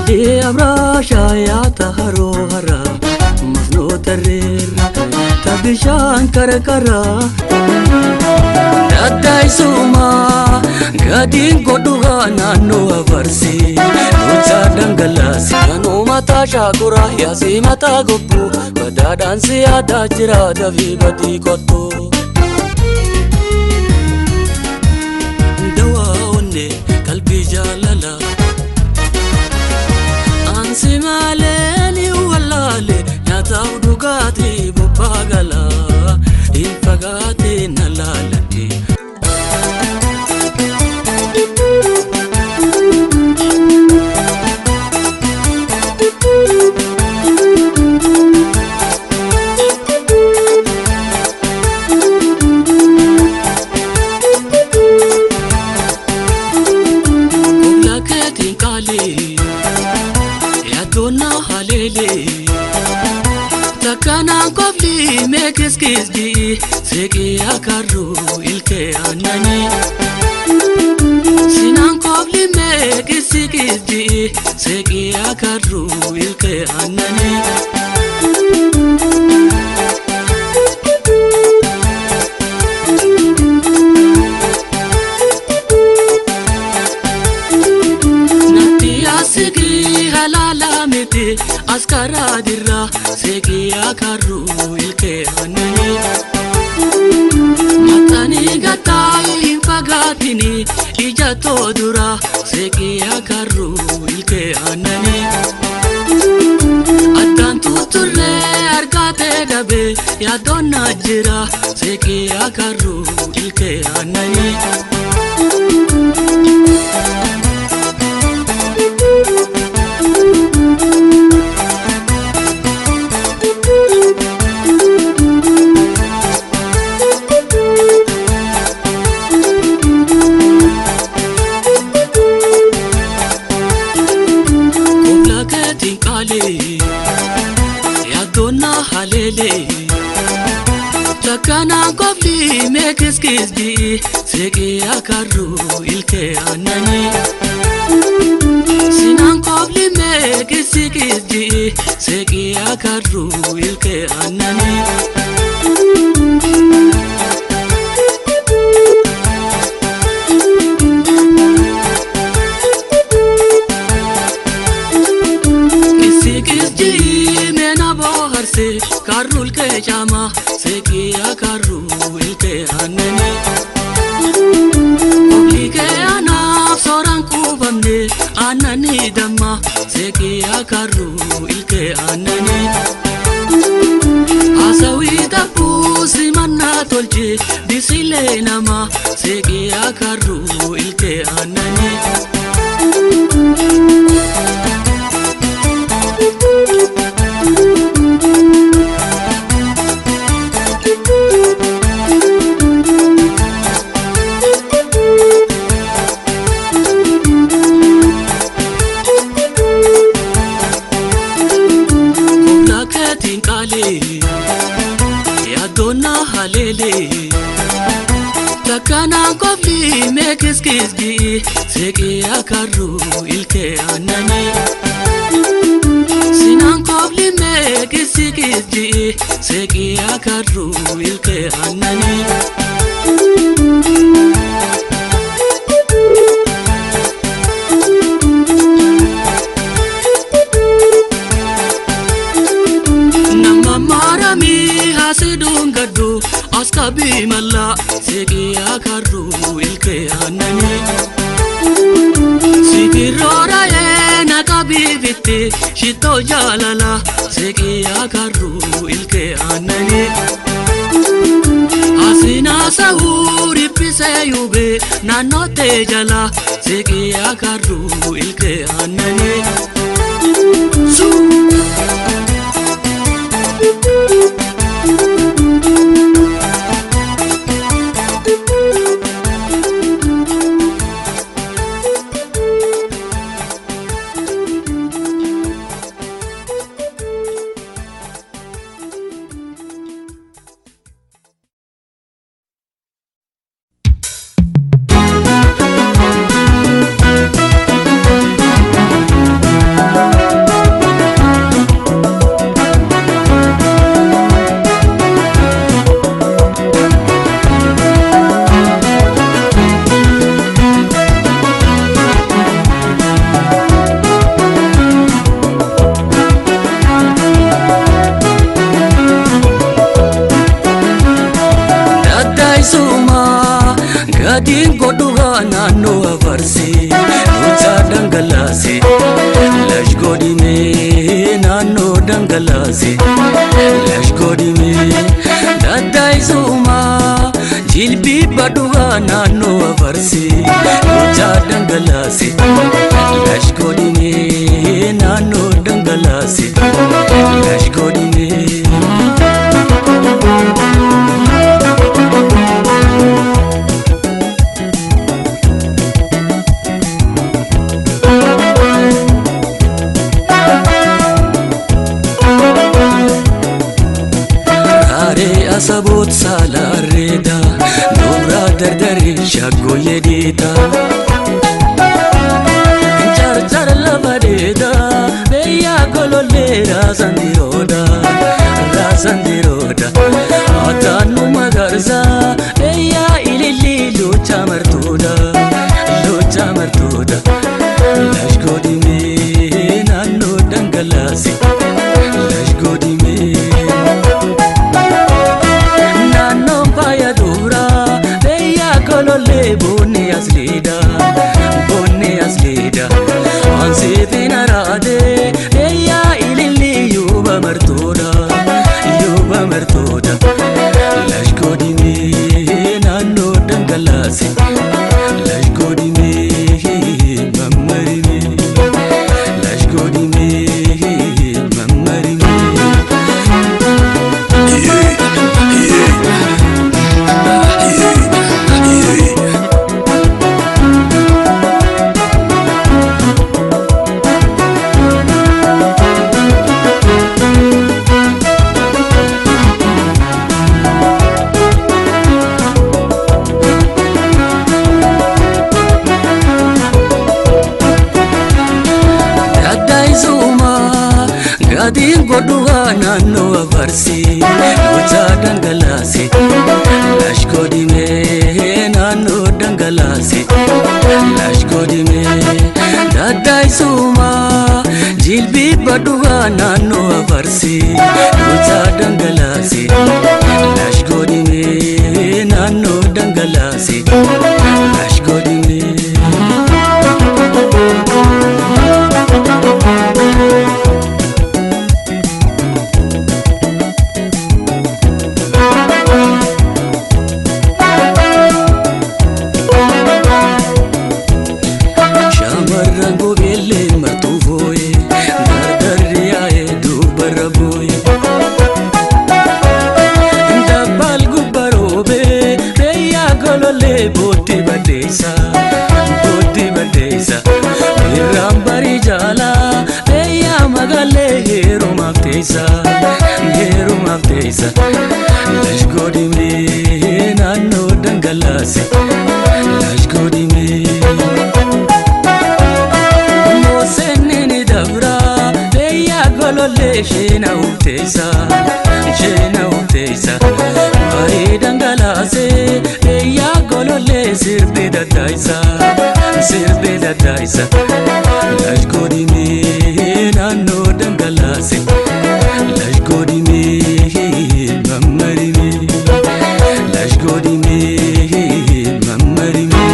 Ilillee abraashaa yaata haroo haraa masnoota reerra tabishaan karakaraa Daddaayisumaa gadiin godhugaa naannoo afarsii Duuchaa dhangalaasi kanuu mataa shaakuraa yaasii mataa gobbuu badaadhaan si yaadaa jira dafii badii kottuu. Dawaa onnee qalbii jaalalaa Ansi malee ni wallaale nyaataaf dhugaatii bobbaa galaa hin fagaatiin na laaladhe. Koblaa keetiin qaalii yaaddoon na haleelee takkanaan kofli mee kiskis ji'i seeqii akarruu ilkee aannanii. Sinaan kofli mee kiskis ji'i seeqii akarruu ilkee aannanii. Natti asigii halaala miti askaraa dirra seeqii akarruu ilkee aannanii. Maxxanii gattaayi hin fagaatini ija too dura seeqii akarruu ilkee aannanii. Addaan tutturree argatee dhabee yaaddoon na jira seeqii akarruu ilkee aannanii. Koblaa keetiin qaalii yaaddoon na haleelee takkanaan kofli mee kiskis ji'i seeqii akarruu ilkee aannanii. Sinaan kofli mee kiskis ji'i seeqii akarruu ilkee aannanii. Kisikis ji'i meena bohaarse karruu ilkee caamaa seeqii akarruu ilkee aannanii. Koblii kee anaaf sooraan kuufamne aannanii damma seeqii akarruu ilkee aannanii. Haasawii tabbuu simannaa tolche bisilee nama seeqii akarruu ilkee aannanii. Koblaa keetiin qaalii yaaddoon na haleelee takkanaan kofli mee kiskis ji'i seeqii akarruu ilkee aannanii. Sinaan kofli mee kiskis ji'i seeqii akarruu ilkee aannanii. Nama maaramii haasiduun gaddu as qabii mallaa seeqii akarruu ilkee aannanii. Sitirroora'ee na qabii bitti shittoo jaalala seeqii akarruu ilkee aannanii. Asinaa sahuu riphise yubee naannoo ta'e jala seeqii akarruu ilkee aannanii. Gadiin godhugaa naannoo afarsee duuchaa dhangalaase lash godhimee naannoo dhangalaase lash godhimee daddaayisuumaa jilbii badhugaa naannoo afarsee duuchaa dhangalaase lash godhimee naannoo dhangalaase lash godhimee. Asaboot saalaarreeda dubraa dardaree shaggooyyee dhiita. Carcar lafa dheeda beeyyaa golollee raasan dirooda raasan dirooda ataannu magarsaa beeyyaa ilillii lucha martuudha lucha martuudha lash godhimee naannoo dhangalaase lash godhimee. Boonni asliidha boonni asliidha ansiitiin araadee beeyyaa ilillii yuuba martuudha yuuba martuudha lash godhimee naannoo dhangalaase lash godhimee mammarimee lash godhimee mammarimee. Gadiin godhugaa naannoo afarsee duuchaa dhangalaase lash godhimee naannoo dhangalaase lash godhimee daddaayisuumaa jilbii badhugaa naannoo afarsee duuchaa dhangalaase lash godhimee naannoo dhangalaase lash godhimee. Shamarran gobeellee martuu fooyee dardarri yaa'ee dubarra booyee. Dabbaal gubba roobee reeyyaa golollee booddee baddeessa booddee baddeessa. Irraan barii jaalaa reeyyaa magaalee heerumaaf teessa heerumaaf teessa. Lash godhimee naannoo dhangalaase lash godhimee. Golollee sheena ufteessa sheena ufteessa barii dhangalaasee beeyyaa golollee sirbi daddaayisa sirbi daddaayisa lash godhimee naannoo dhangalaase lash godhimee mammarimee lash godhimee mammarimee.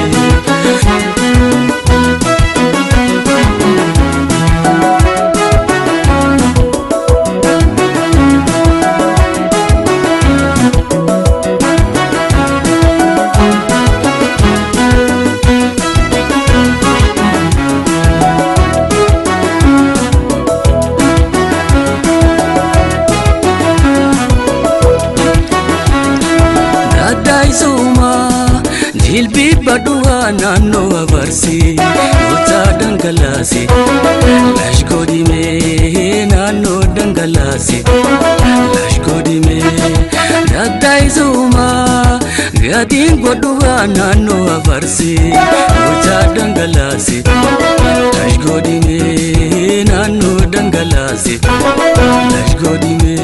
Jilbii badhugaa naannoo afarsee duuchaa dhangalaase lash godhimee naannoo dhangalaase lash godhimee daddaayisuumaa gadiin godhugaa naannoo afarsee duuchaa dhangalaase lash godhimee naannoo dhangalaase lash godhimee.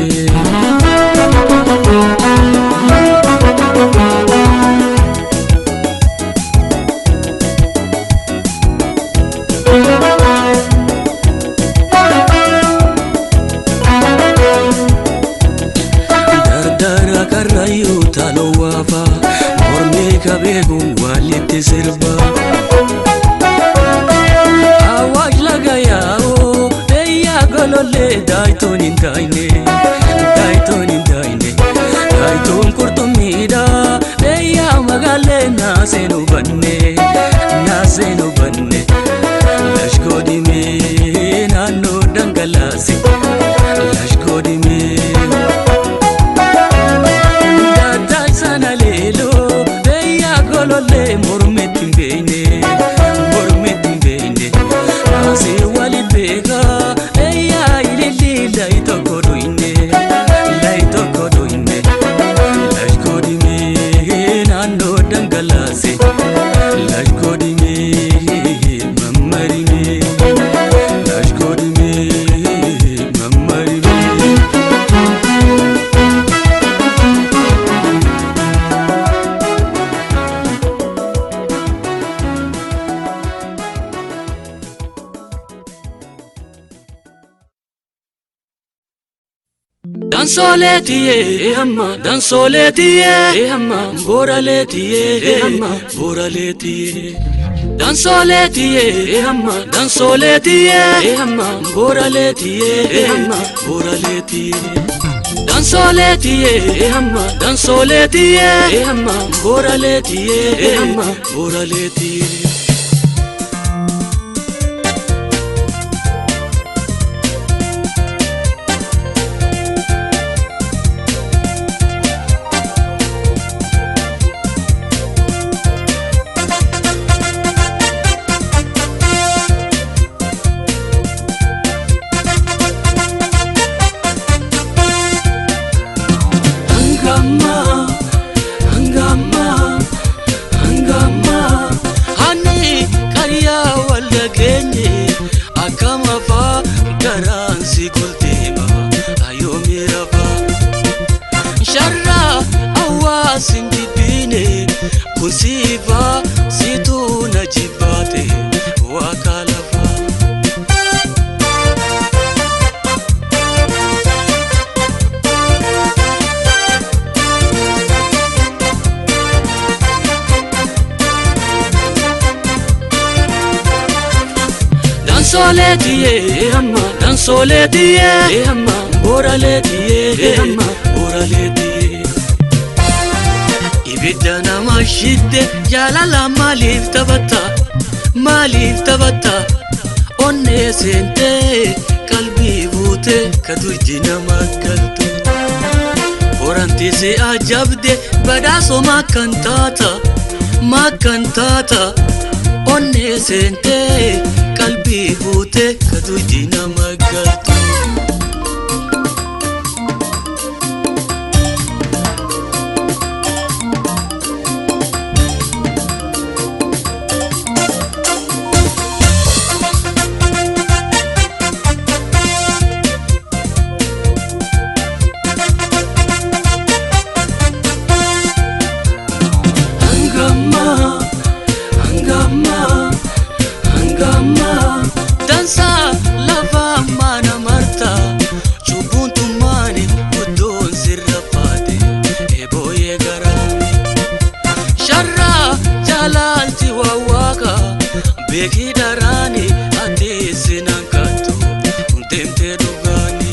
Dardara karrayyuu taaloo waafa mormii kabeeku. si sirba. Awaash laga yaa'oo eeyyaa golollee daayitoon hin taayine daayitoon hin taayine daayitoon qurxummiidha eeyyaa magaalee naaseen hubanne naaseen hubanne lashkoo dhimee naannoo dhangalaase lashkoo dhimee. Daataa sana leeloo eeyyaa golollee mormetti hin beekne mormetti hin beekne naasee wali beekaa eeyyaa ililli layi tokko dhuyne layi tokko dhuyne lashkoo dhimee naannoo dhangalaase lashkoo dhimee mammarimee lashkoo dhimee mammarimee. Dansoleetiye amma dansoleetiye amma booraleetiye amma booraleetiye dansoleetiye amma dansoleetiye amma booraleetiye amma booraleetiye dansoleetiye amma dansoleetiye amma booraleetiye amma booraleetiye. Hangama, hangama, hangama. Hani kariyaa wal geenye akkam afaa garaan si golteema ayyoo miirafaa. Sharraa hawaasni dibbiine kun siifaa situu na jibbaate waa kaalafaa. Dansoleetiye amma dansoleetiye amma booraleetiye amma booraleetiye. Ibidda nama shidde jaalala maaliif taphatta maaliif taphatta onnee seentee qalbii buute ka durji nama galtu. Boranti si ajabde badhaasoo makkan taata makkan taata onnee seentee qalbii buute ka durji nama galtu. Hangama, hangama, hangama. Dansa lafa mana marta, cubbuun tummaani guddoon sirra faate, eebooyee garaame. Sharraa jaalaalti waawaaqa, beekii daraani ati sinaan kaattu, deemtee dhugaani.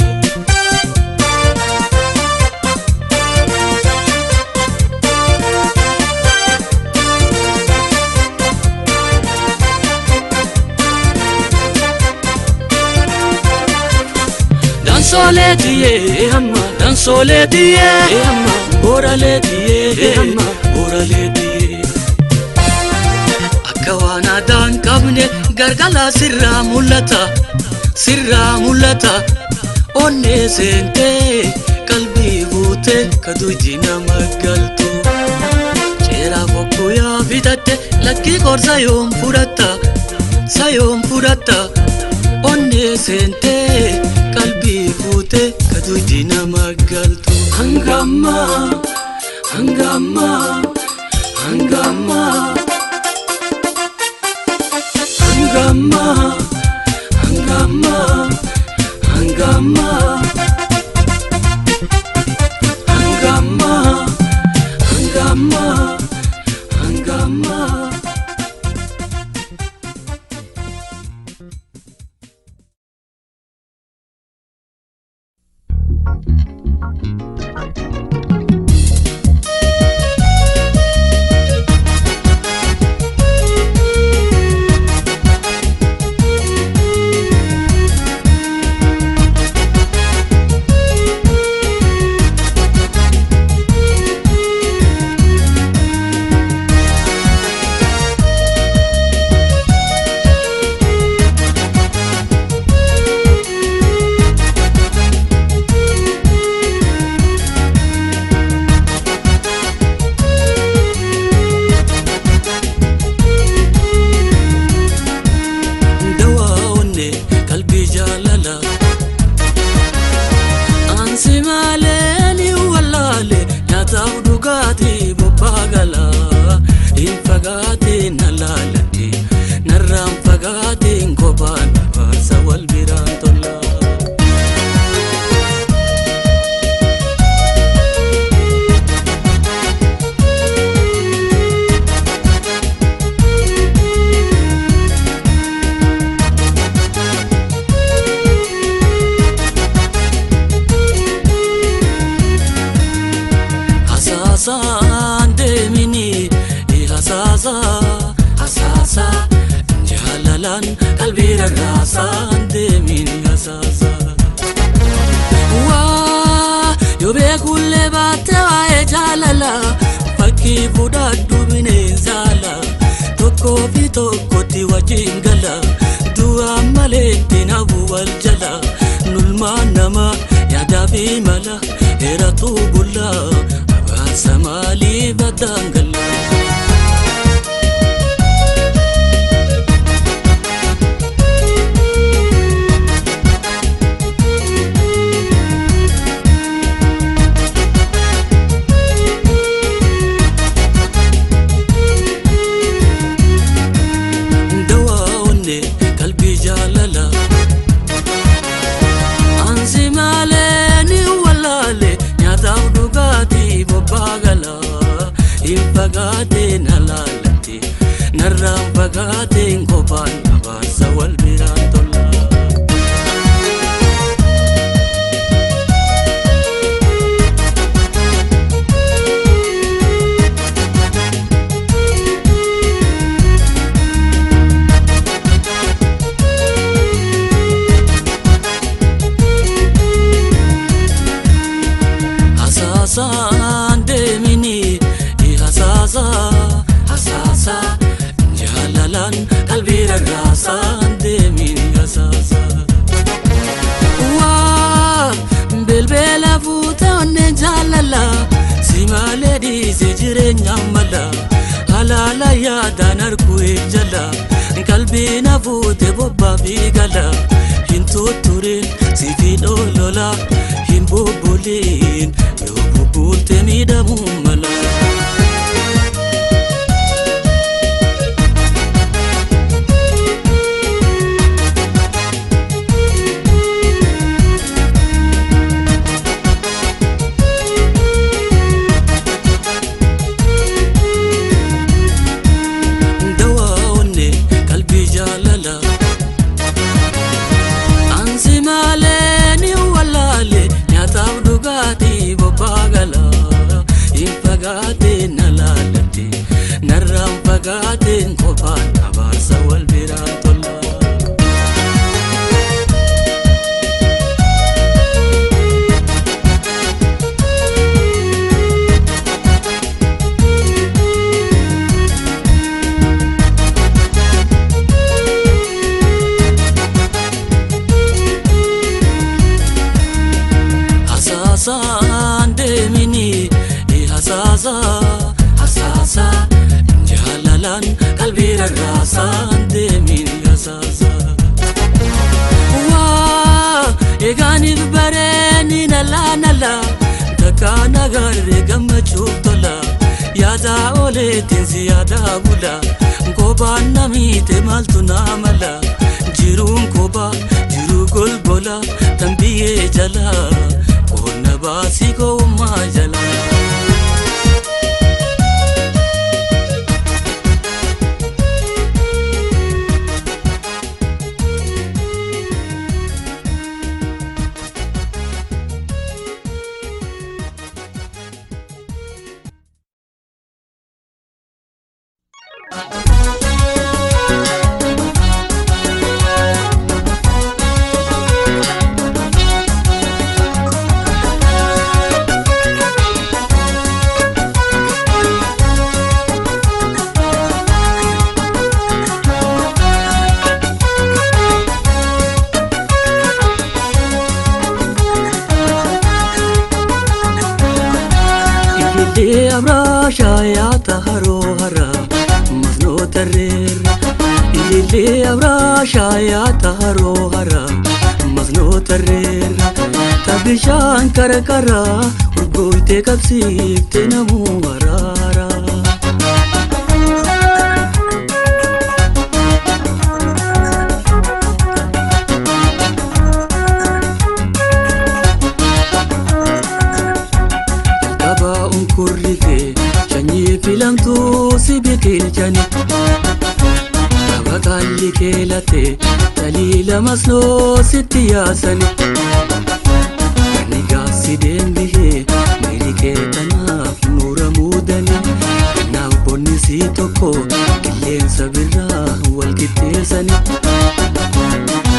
Dansoleetiye amma dansoleetiye amma booraleetiye amma booraleetiye. Akka waan aadaa hin qabne gargalaa sirraa mul'ata sirraa mul'ata onnee seentee qalbii buute ka durji nama galtu. Ceeraa fokkuyaa fitatte lakkii qorsa yoom fudhatta sayoom fudhatta onnee seentee qalbii buute ka durji nama galtu. Hangama, hangama, hangama. Hangama, hangama, hangama. Hangama, hangama, hangama. Asaasa asaasa jaalalaan qalbii rarraasaan deemin asaasa. Waa yoo beekullee baatte waa'ee jaalala fakkii fudhadhu bineensa ala tokkoo fi tokkotti wajjin gala du'a malee itti nafu wal jala nulmaan nama yaadaa fi mala heeratu bulla abaarsa maaliif addaan gala. Dawaa onnee qalbii jaalala Ansi malee ni walaale nyaataaf dhugaatii bobbaa gala hin fagaateen alaalatti narraan fagaateen kophaan abaarsa wal biraan tola. Asaasaan deemini asaasa asaasa jaalalaan qalbii rarraasaan deemini asaasa. Waa bilbila fuute onneen jaalala si malee dhiise jireenya mala halaala yaadaan arguu jala qalbii na fuute bobbaa fi gala hin tutturin si fi dholola hin bubbuliin yoo bubbulte miidhamuu mala. Dawaa onnee qalbii jaalala Ansi malee ni walaale nyaataaf dhugaatii bobbaa gala hin fagaateen alaalatti narraan fagaateen kophaan abaarsa wal biraan tola. Asaasaan deemini asaasa asaasa jaalalaan qalbii rarraasaan deemini asaasa. Waa eegaaniif bareeni nala nala takka nagarree gammachuuf tola yaada ooleetiin si yaada bula kophaan namiite maaltu naa mala jiruun kophaa jiruu golgola tan biyyee jala qonna baasii gowwummaa jala. Ilillee abraashaa yaata haroo hara masnoota reerra. Ilillee abraashaa yaata haroo hara masnoota reerra. Tabbishaan qarqara urgooytee qabsiiftee namuu haraara. Jalqaba unkurri kee sanyii filamtuu si biqilchani. Qabaqaalli kee latee taliila masnoo sitti yaasani. Ani gaafsi deembihee miiri kee tanaaf nuura muudani. Kanaaf bonni Sii tokko qilleensa birraa wal qixxeessani.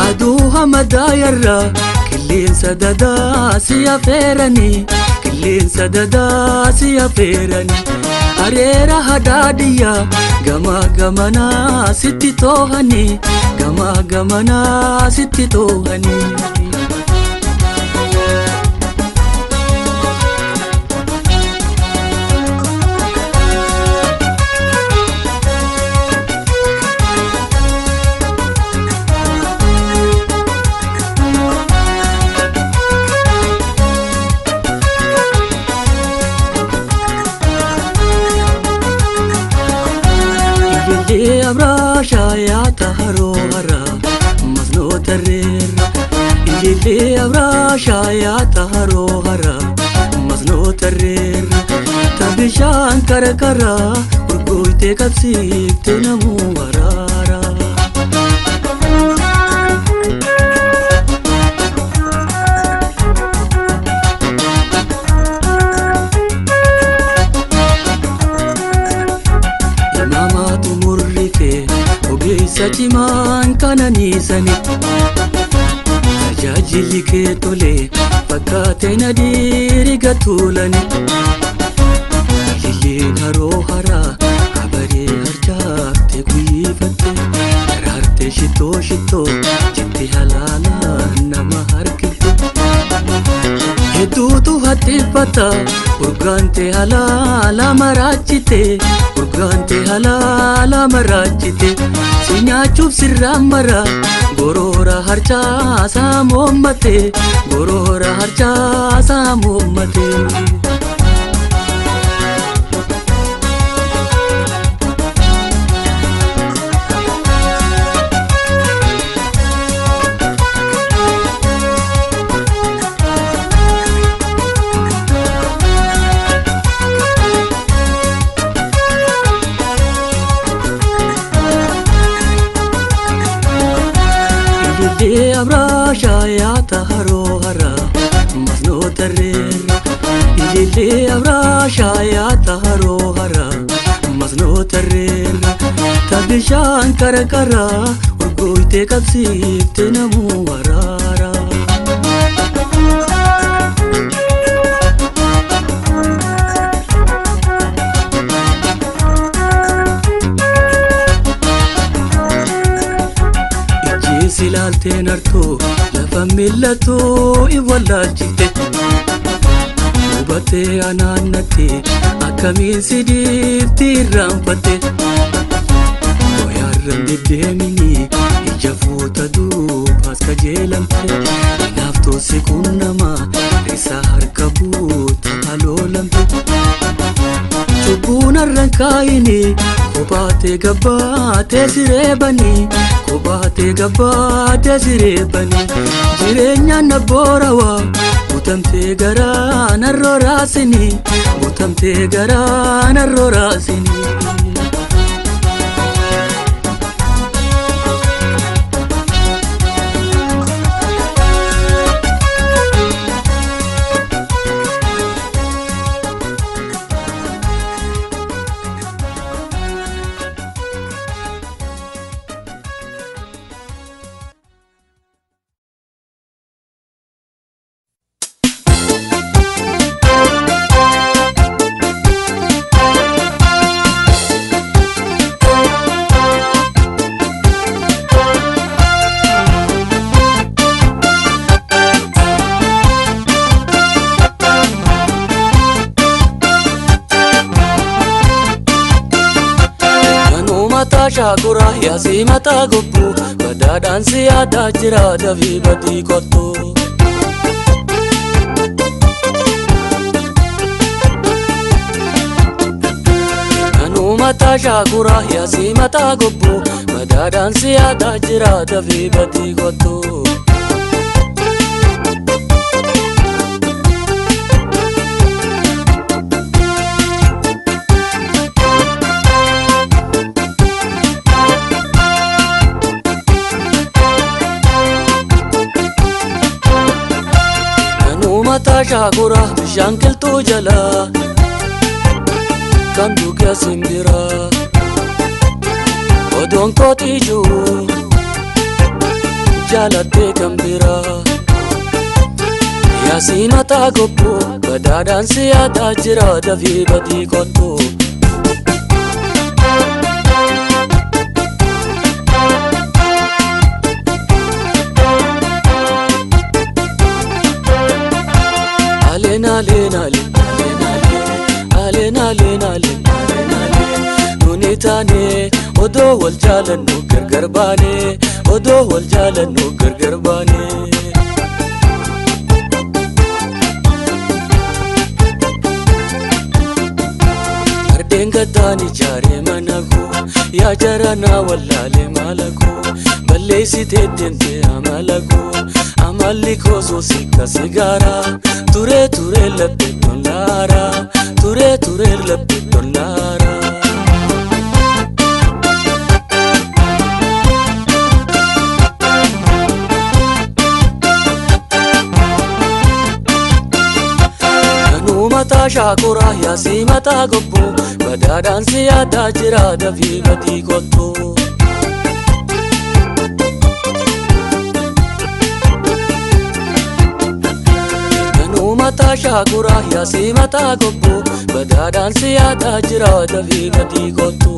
Aduu hamadaa yarraa qilleensa dadaa si affeerani. Qilleensa dadaa si affeerani. Areera hadaadiyyaa gamaa gamanaa sitti toohani. Gamaa gamanaa sitti toohani. Abraashaa yaata haroo haraa masnoota reerra. Ilillee abraashaa yaata haroo haraa masnoota reerra. Tabishaan qarqaraa urgooytee qabsiiftee namuu waraara. Ogeessa cimaan kananiisani. Tajaajilli kee tole fakkaatee na diriiga tuulani. Ililleen haroo haraa abaree harcaaftee guyyifatte. Daraartee shittoo shittoo jettee halaalaa nama harkifte. Hedduutu haxxiffata urgaantee halaala maraachite. Urgaantee halaala maraachite. Si nyaachuuf sirraan mara goroora harcaasaa moommate. Goroora harcaasaa moommate. Ilillee abraashaa yaata haroo haraa masnoota reerra. Ilillee abraashaa yaata haroo haraa masnoota reerra. Tabishaan qarqaraa urgooytee qabsiiftee namuu waraara. Ilaalteen hartuu lafa miillattuu in wallaalchifte. Hubattee anaannatte akkamiin si dhiifti irraanfatte. Wayaarran deddeemini ija fuuta duubaas qajeelamte. Hinaaftoo si qunnama risaa harka buuta aloolamte. Cubbuun har'an kaayini kophaatee gabbaatee sireebanii. Kophaatee gabbaatee sireebanii. Jireenyaan na boorawaa butamtee garaa narroo raasini. Butamtee garaa narroo raasini. Shaakura yaasii mataa gobbuu badaadhaan si yaadaa jira dafii badii kottu. Kanuu mataa shaakura yaasii mataa gobbuu badaadhaan si yaadaa jira dafii badii kottu. Shaakura bishaan qilxuu jalaa kan dhugaa simbiraa. Odoon kootiyyuu jaalattee kan biraa. Yaasii mataa gobbuu badaadhaan si yaadaa jira dafii badii kottu. Aleen aleen aleen aleen aleen aleen aleen aleen nuni taane odoo wal jaalannu gargar baane odoo wal jaalannu gargar baane. Fardeen gaddaan ijaaree mana koo yaa jaranaa wallaalee maala koo balleessitee deemtee amala koo amalli koo soosii sigaaraa turee turee laphee tolaaraa turee turee laphee tolaaraa. Kanuu mataa shaakuraa yaasii mataa gobbuu badaadhaan si yaadaa jira dafii badii kottu. Kanuu mataa shaakuraa yaasii mataa gobbuu badaadhaan si yaadaa jira dafii badii kottu.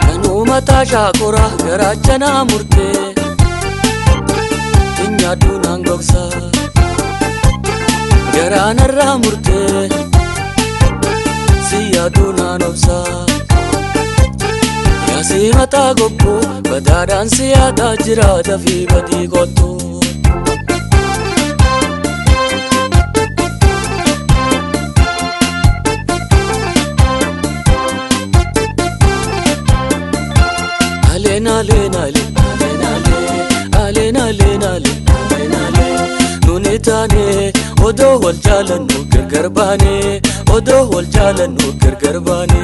Kanuu mataa shaakuraa garaacha naa murtee nyaaduu naan gogsa garaanarraa murtee si yaaduu naan obsa yaasii mataa gobbuu badaadhaan si yaadaa jira dafii badii kottu. Aleen aleen aleen aleen aleen aleen aleen aleen aleen nuni taane odoo wal jaalannu gargar baane odoo wal jaalannu gargar baane.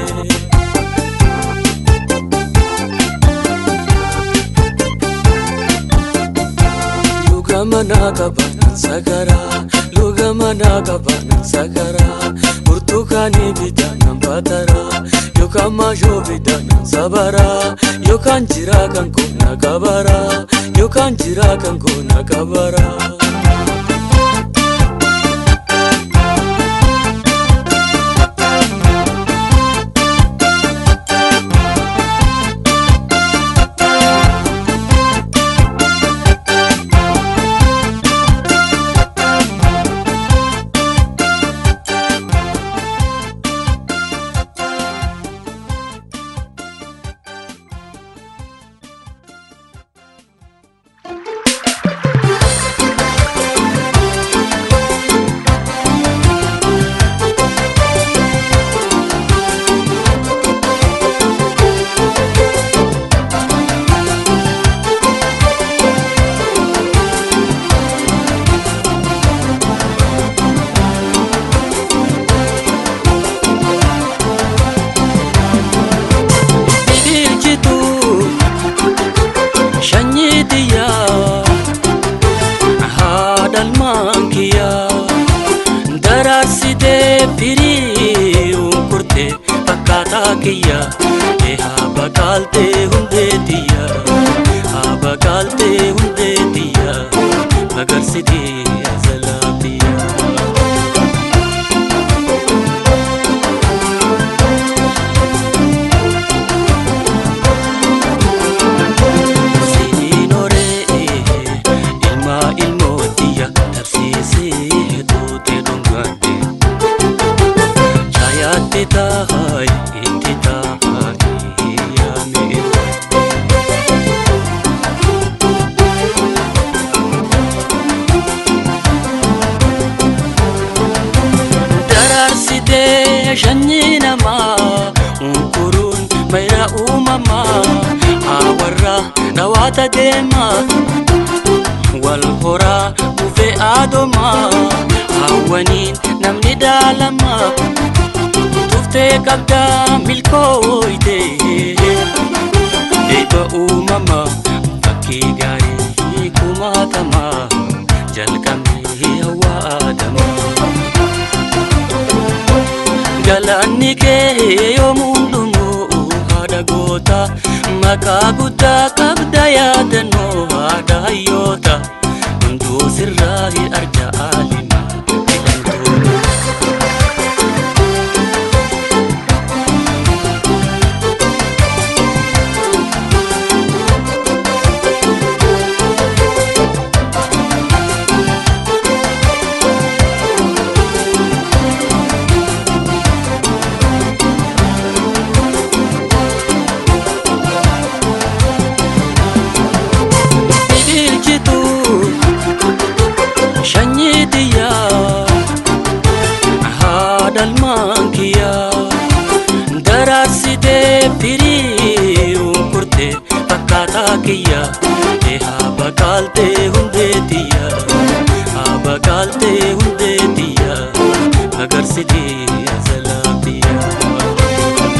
Luga manaa qaba nan sagaraa luga manaa qaba nan sagaraa burtukaanii bitaa nan bataraa yookaan maashoo bitaa nan sabaraa yookaan jiraa kan koo na kabaraa yookaan jiraa kan koo na kabaraa. Biqilchituu sanyii xiyyaa haadha ilmaan kiyyaa daraarsitee firii unkurtee fakkaataa kiyyaa haa bakaaltee hundee xiyyaa haa bakaaltee hundee xiyyaa magarsitee azalaa xiyyaa. Siinooree ilma ilmootiyya tarsiisee tuutee dhungatte Chaayaatti taayi itti taayi yaame irratti. Daraarsitee sanyii namaa unkuruun mayra uumamaa haa warra dhawaata deemaa wal horaa bufee aadomaa hawwaniin namni daalamaa tuftee qabdaa milkooyte goota maqaa guddaa qabda yaadannoo haadha hayyoota hunduu sirraa arja aalima jedhamtoota. Sanyii xiyyaa haadha ilmaan kiyyaa daraarsitee firii unkurtee fakkaataa kiyyaa haa bakaaltee hundee xiyyaa haa bakaaltee hundee xiyyaa magarsitee azalaa xiyyaa.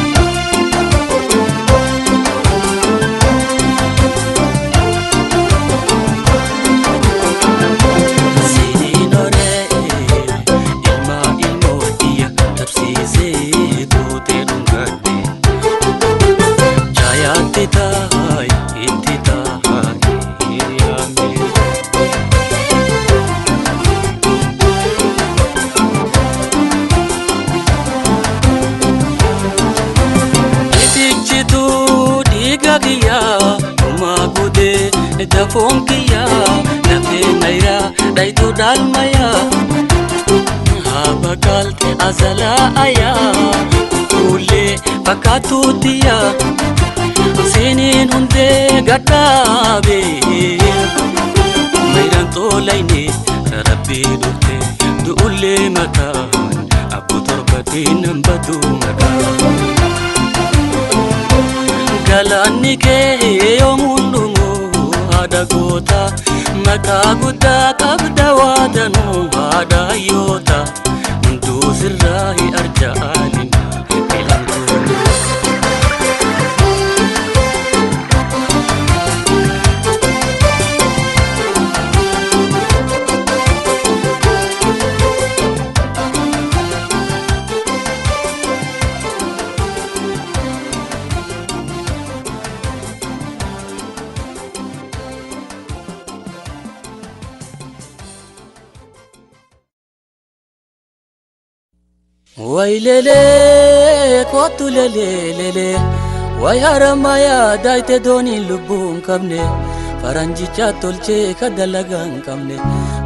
Dafoon kiyyaa lafee nayraa dhayituu dhaalmayaa haa bakaalte azalaa ayaa kuullee fakkaattuu tiyyaa seeniin hundee gadhaabee mayraan toolayne rabbii dhufte du'ullee mataan abbu torbatiin nan baduu maqaan galaanni kee yoomuun dhumu. Haadha goota maqaa guddaa qabda waadanuu haadha hayyoota hunduu sirraa arja aalima filamtoota. Waylele kootu lelelele way haramayaa daayite dooniin lubbuu hin qabne faranjicha tolchee ka dalagaa hin qabne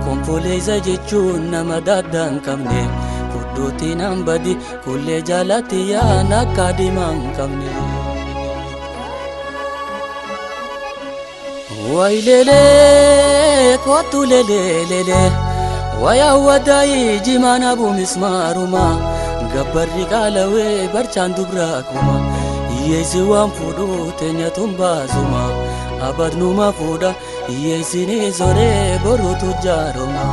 konfoleessa jechuun nama daaddaa hin qabne fudduutiin hambadi kullee jaalatti yaan akka diimaa hin qabne. Waylele kootu lelelele way hawwadaayii jimaan abu mismaaruma. Gabbarri qaalawee barchaan dubraa kuma hiyyeessi waan fuudhuu teenyatuun baasuma abadnuma fuudha hiyyeessini soree boruutu jaaroma.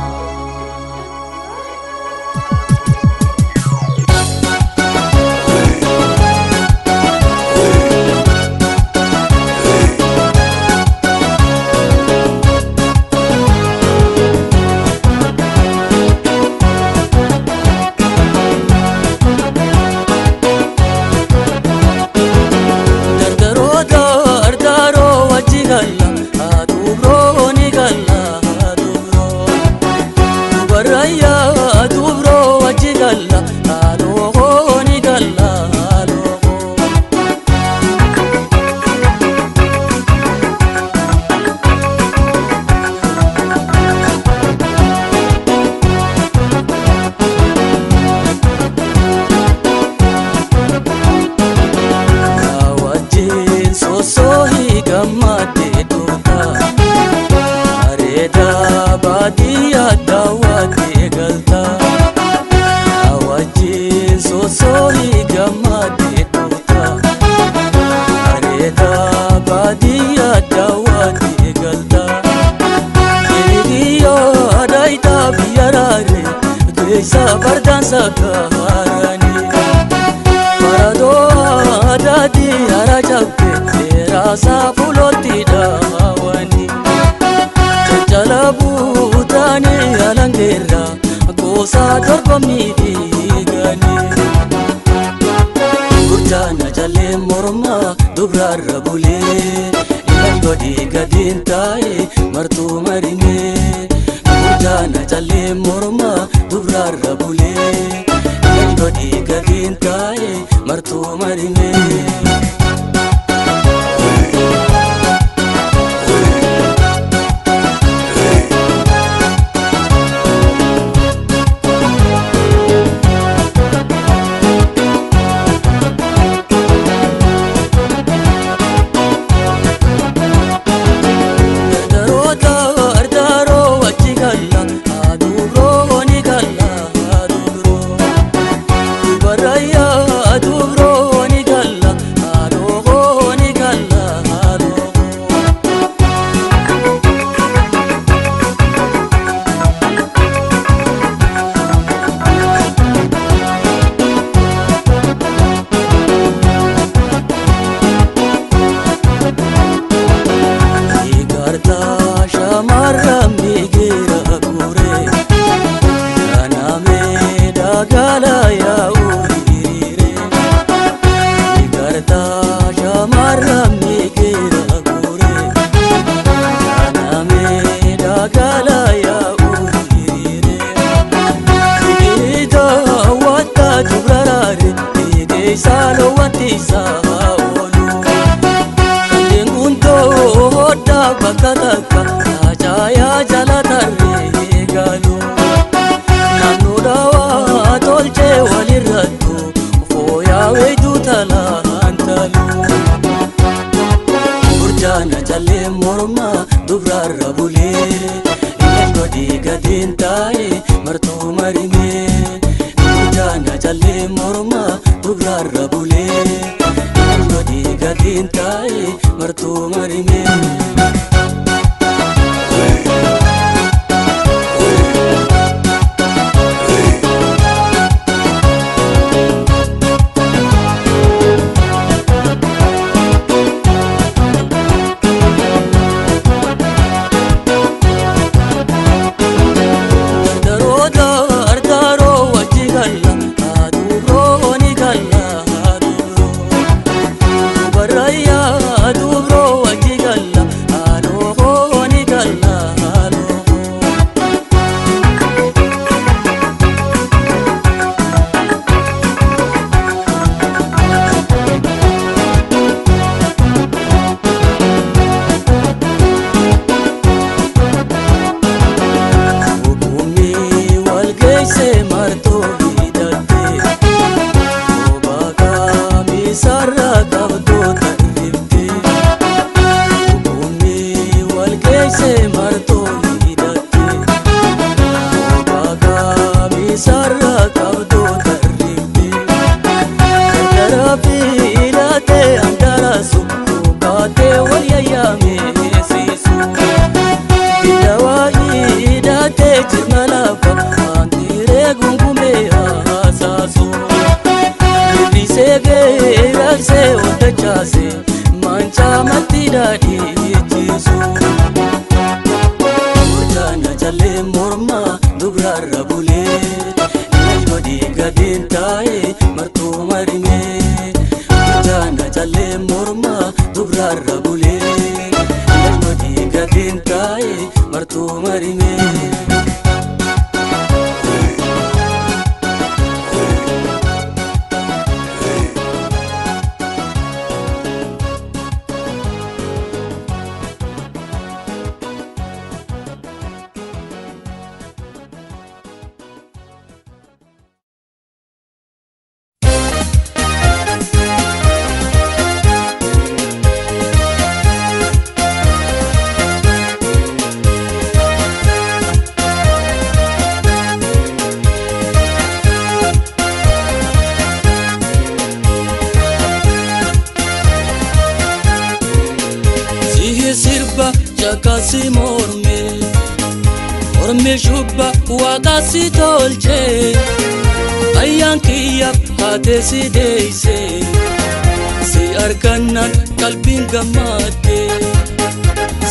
Gurjaana jallee mormaa dubraarra bulee ilal godhii gadiin taa'e martuu marimee. Gurjaana jallee mormaa dubraarra bulee ilal godhii gadiin taa'e martuu marimee.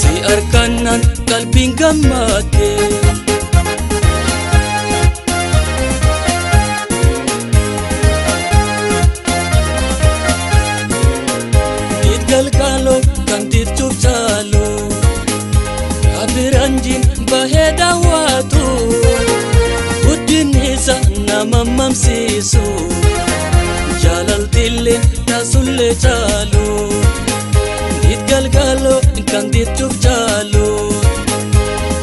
Si arkannan qalbiin gammadde. mamsiisu jaalaltillee taasullee caalu dit galgalo kan dittuuf caalu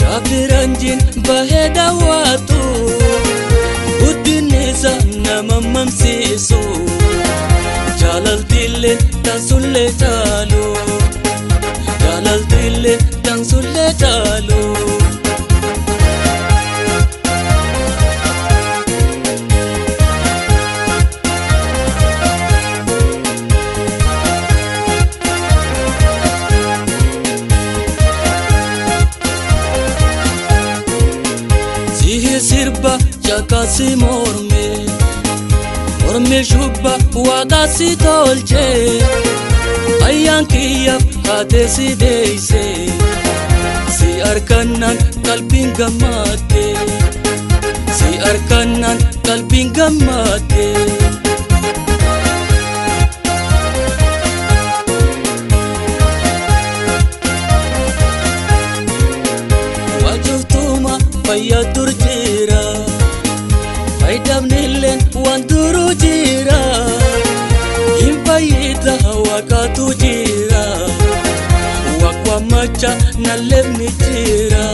kaafiranjiin bahee daawwatu guddinni isaa nama mamsiisu jaalaltillee taasullee caalu jaalaltillee taasullee caalu. Sihi sirba jakasi morme morme shubba waaqasi tolche ayyaan kiyyaaf haate si deeyse si arkannaan qalbiin gammadde si arkannaan qalbiin gammadde. Waajjirtuma fayyaa dur jira fayyadamnilleen waan duru jira hin fayyida waaqatu jira waaqwamacha nalleefni jira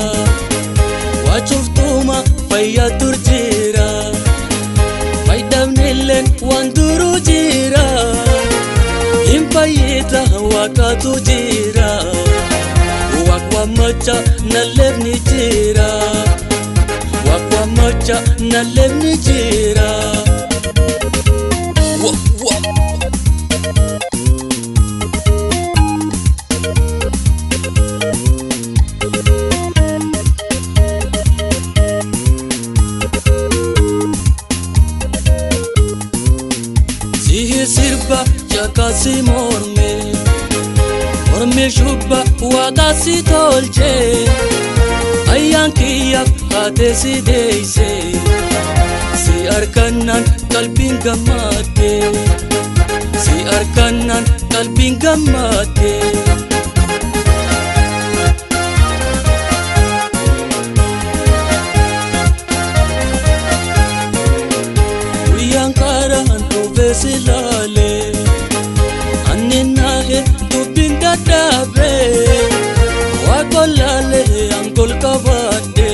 waajjirtuma fayyaa dur jira fayyadamnilleen waan duru jira hin fayyida waaqatu jira. Wakwamacha nalleefni jira Wakwamacha nalleefni jira. Wa wa. Sihi sirba jakasi morme morme shubba waaqasi tolche ayyaan kiyyaaf haate si deeyse si arkannaan qalbiin gammadde si arkannaan qalbiin gammadde. Guyyaan karaan dhufee si laalee anni nahe dubbiin dadhabe waaqolaalee angol qabadhe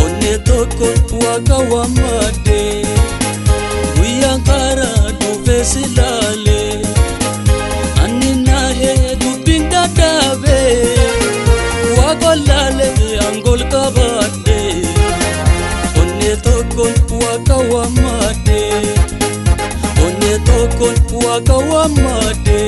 onne tokko waaqa waammadhe guyyaan karaa dhufee si laalee anni nahe dubbiin dadhabe waaqolaalee angol qabadhe onne tokko waaqa waammadhe. Onne tokkoon waaqa waammadhe.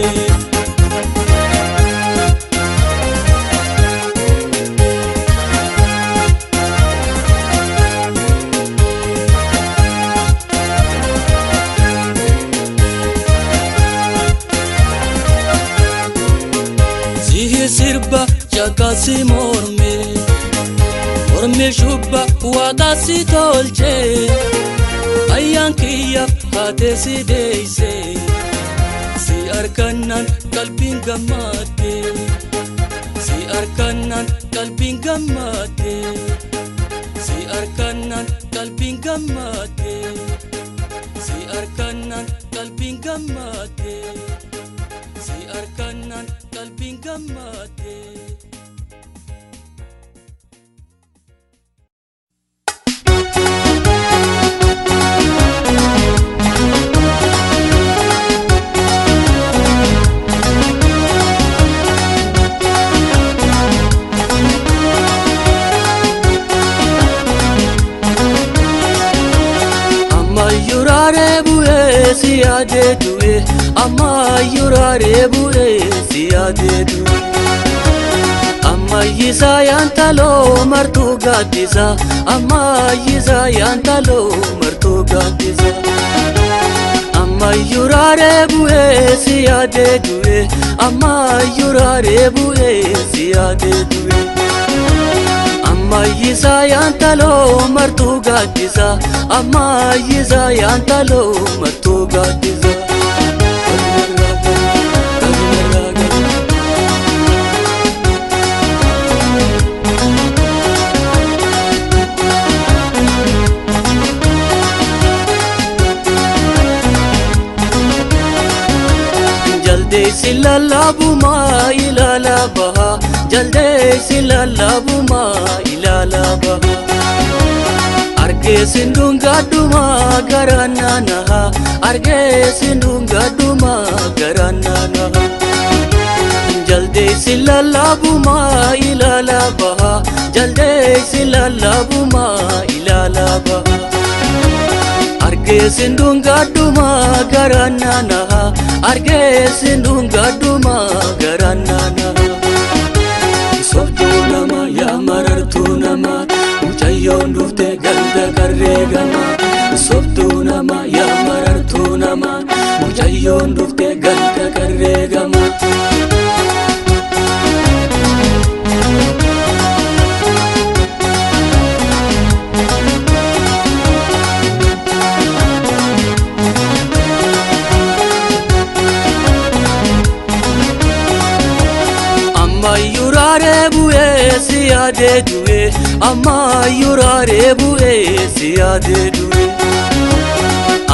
Sihi sirba jakasi morme morme shubba waaqasi tolche ayyaan kiyyaaf haate si deeyse si arkannaan qalbiin gammadde si arkannaan qalbiin gammadde si arkannaan qalbiin gammadde si arkannaan qalbiin gammadde si arkannaan qalbiin gammadde. Ammayyuraaree bu'ee si yaadee du'e ammayyuraaree bu'ee si yaadee du'e. Ammayyisaa yaantaloo martuu gaaddisa ammayyisaa yaantaloo martuu gaaddisa. Ammayyuraaree bu'ee si yaadee du'e ammayyuraaree bu'ee si yaadee du'e. Ammayyisaa yaantaloo martuu gaaddisa ammayyisaa yaantaloo martuu gaaddisa. Jaldeessi lallaabumaa ilaalaa baha. Jaldeessi lallaabumaa ilaalaa baha. Argeessi ndungaadhumaa garaan naanaha. Argeessi ndungaadhumaa garaan naanaha. Jaldeessi lallaabumaa ilaalaa baha. Jaldeessi lallaabumaa ilaalaa baha. Argeessi ndungaadhumaa garaan naanaha. Argeessi ndungaadhumaa garaan naanaha. Sobduu nama yaa marartuu nama mucayyoon dhufte ganda qarree gama. Sobduu nama yaa marartuu nama mucayyoon dhufte ganda qarree gama. Ammayyuu raaree bu'ee si yaadee du'e. Ammayyuu raaree bu'ee si yaadee du'e.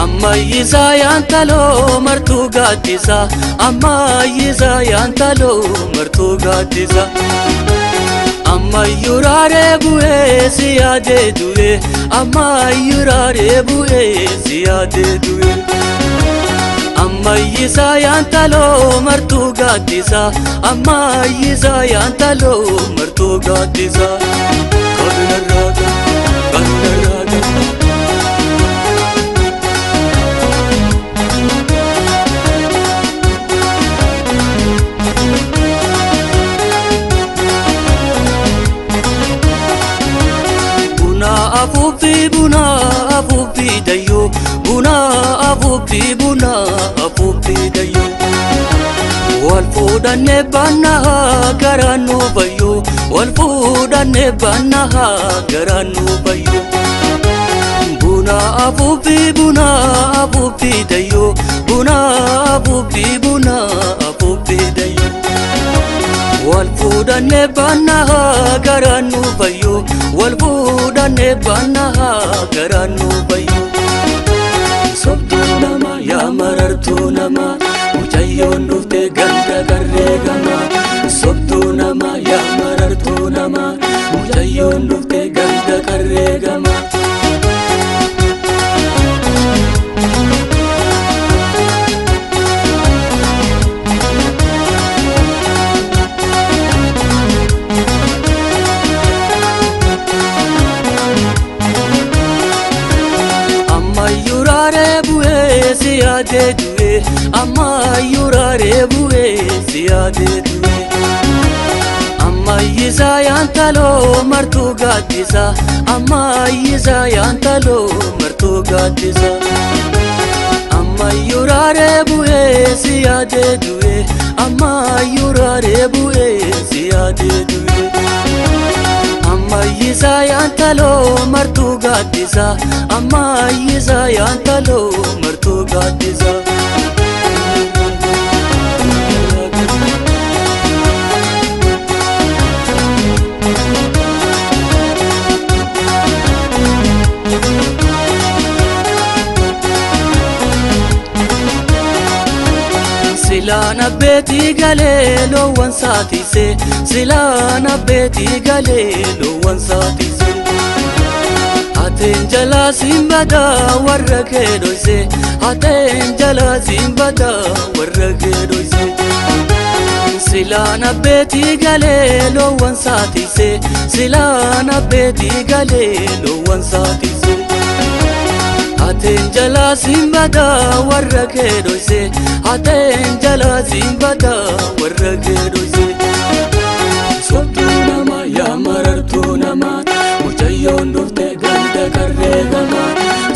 Ammayyisaa yaantaloo martuu gaaddisa. Ammayyisaa yaantaloo martuu gaaddisa. Ammayyuu raaree bu'ee si yaadee du'e. Ammayyuu raaree bu'ee si yaadee du'e. Ammayyisaa yaantaloo martuu gaaddisa. Ammayyisaa yaantaloo martuu gaaddisa. Kabinarraaga kabinarraaga. Buna afuuffii buna afuuffii dayyoo. Buna afuuffii buna afuuffii dayyoo. Wal fuudhannee baannaa garaan nu fayyoo. Wal fuudhannee baannaa garaan nu fayyoo. Buna afuuffii buna afuuffii dayyoo. Buna afuuffii buna afuuffii dayyoo. Wal fuudhannee baannaa garaan nu fayyoo. Wal fuudhannee baannaa garaan nu fayyoo. Sobduu nama yaa marartuu nama mucayyoon dhufte ganda qarree gama. Sobduu nama yaa marartuu nama mucayyoon dhufte ganda qarree gama. Ammayyuu raaree bu'ee si yaadee du'e. Ammayyuu raaree bu'ee si yaadee du'e. Ammayyisaa yaantaloo martuu gaaddisa. Ammayyisaa yaantaloo martuu gaaddisa. Ammayyuu raaree bu'ee si yaadee du'e. Ammayyuu raaree bu'ee si yaadee du'e. Ammayyisaa yaantaloo martuu gaaddisa. Ammayyisaa yaantaloo martuu gaaddisa. Silaan abbeetii galee loowwan saatise. Silaan abbeetii galee loowwan saatise. Hateen jalaa siin badaa warra kee dhoyse. Hateen jalaa siin badaa warra kee dhoyse. Silaan abbeetii galee loowwan saatise. Silaan abbeetii galee loowwan saatise. Hateen jalaa siin badaa warra kee dhoyse. Hateen jalaa siin badaa warra kee dhoyse. Sobduu nama yaa marartuu nama mucayyoon dhufte ganda qarree gama.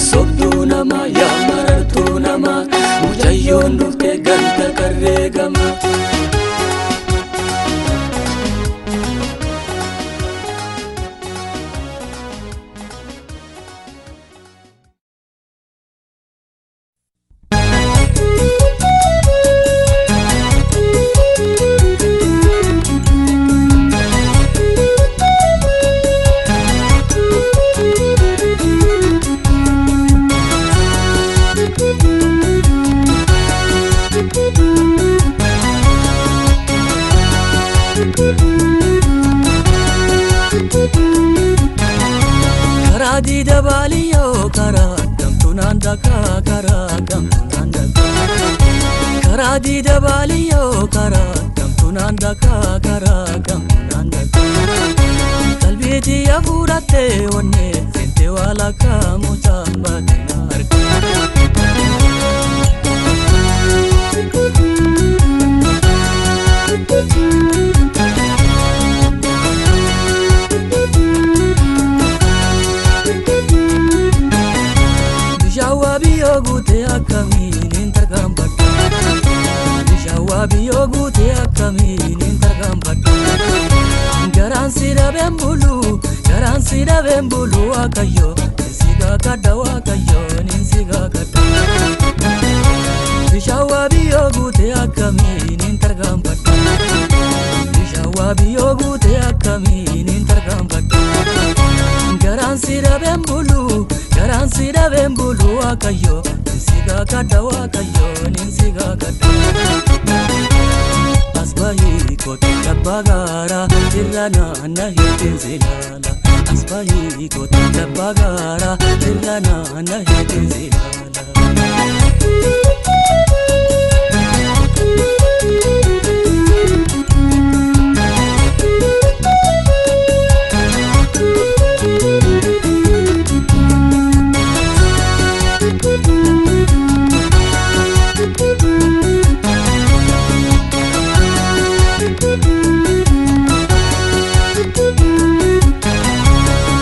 Sobduu nama yaa marartuu nama mucayyoon dhufte ganda qarree gama. dakaa karaa kamtu naan dakaa karaa diida baaliyyoo karaa kamtu naan dakaa karaa kamtu naan dakaa qalbiitii hafuudhattee onnee seentee walakkaa mucaan baate na harka. Bishaawaa biyyoo guutee akkamiin hin tarkaanfadhu? Bishaawaa biyyoo guutee akkamiin hin tarkaanfadhu? Garaan si dhabeen bulu, garaan si dhabeen bulu Waaqayyo, si gaakadha Waaqayyo, si gaakadha. Bishaawaa biyyoo guutee akkamiin hin tarkaanfadhu? Bishaawaa biyyoo guutee akkamiin hin tarkaanfadhu? Garaan si dhabeen bulu, garaan si dhabeen bulu Waaqayyo, si gaakadha Waaqayyo, si gaakadha. As bahii kootu labbaa gaaraa irra naanna heetiin zilaala. As bahii kootu labbaa gaaraa irra naanna heetiin zilaala.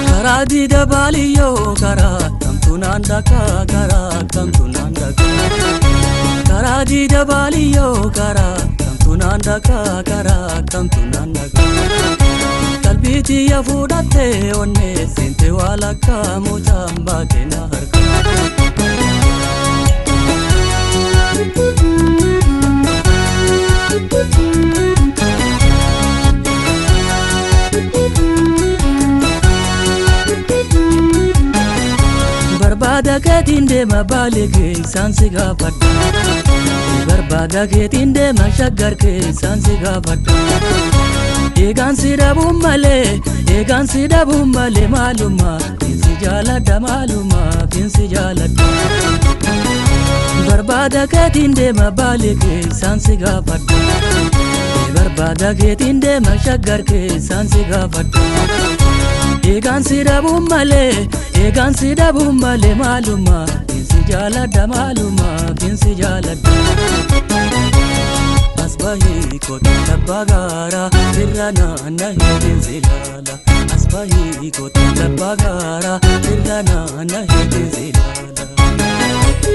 Karaa diida baaliyyoo karaa kamtu naan dakaa karaa kamtu naan dakaa karaa diida baaliyyoo karaa kamtu naan dakaa karaa kamtu naan dakaa qalbiitii hafuudhattee onnee seentee walakkaa mucaan baate na harka. Barbaada keetiin deema baalee keessaan si gaafadha. Barbaada keetiin deema shaggar keessaan si gaafadha. Eegaan si dhabuun malee, eegaan si dhabuun malee maaluma, finsi jaaladha maaluma, finsi jaaladha. Barbaada keetiin deema baalee keessaan si gaafadha. Barbaada keetiin deema shaggar keessaan si gaafadha. Eegaan si dhabuun malee, eegaan si dhabuun malee maaluma, finsi jaaladha maaluma, finsi jaaladha. As bahii kootu labbaa gaaraa irra naanna heetiin zilaala. As bahii kootu labbaa gaaraa irra naanna heetiin zilaala.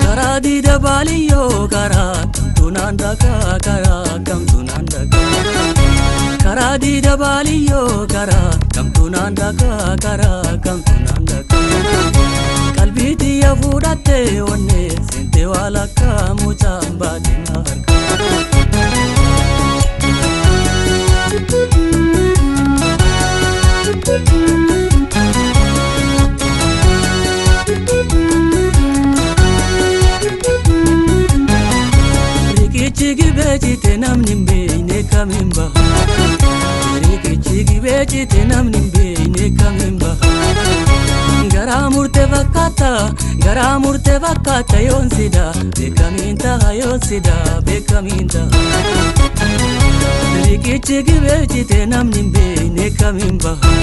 Karaa diida baaliyyoo karaa kamtu naan dakaa karaa kamtu naan dakaa karaa diida baaliyyoo karaa kamtu naan dakaa karaa kamtu naan dakaa qalbiitii hafuudhattee onnee seentee walakkaa mucaan baate na harka. Riqichi gibee jite namni hin beekne kamiin baha? Riqichi gibee jite namni hin beekne kamiin baha? Garaa murtee fakkaata, garaa murtee fakkaata yoon sida, beekamiin taha yoon sida, beekamiin taha. Riqichi gibee jite namni hin beekne kamiin baha?